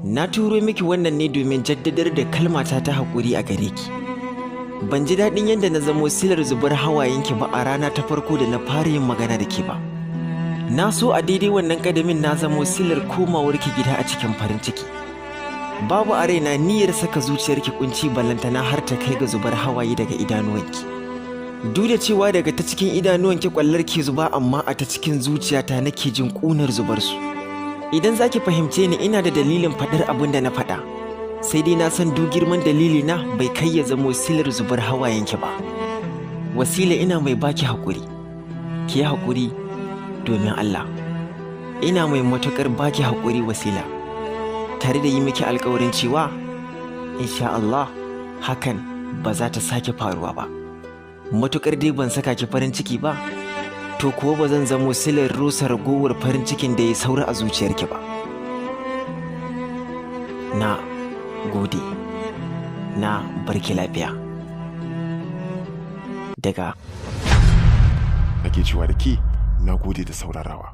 Na turo miki wannan ne domin jaddadar da kalmata ta haƙuri a gare ki. Ban ji daɗin yadda na zamo silar zubar hawayenki ba a rana ta farko da na fara yin magana da ke ba. Na so a daidai wannan ƙadamin na zamo silar komawarki gida a cikin farin ciki. Babu a raina niyyar saka zuciyarki kunci ballantana har ta kai ga zubar hawaye daga idanuwanki. Duk da cewa daga ta cikin idanuwanki kwallar ke zuba, amma a ta cikin zuciyata nake jin ƙunar zubar su. Idan zaki fahimce ni, ina da dalilin faɗar abin da na faɗa. Sai dai na san duk girman dalili na bai kai ya zamo silar zubar hawayenki ba. Wasila, ina mai baki haƙuri. Ki yi haƙuri domin Allah. Ina mai matuƙar baki haƙuri, Wasila. Tare da yi miki alƙawarin cewa insha Allah hakan ba za ta sake faruwa ba. Matuƙar dai ban saka ki farin ciki ba, to kuwa ba zan zamo silar rusa ragowar farin cikin da ya saura a zuciyarki ba. Na gode, na barki lafiya. Daga Nake cewa da ke, na gode da saurarawa.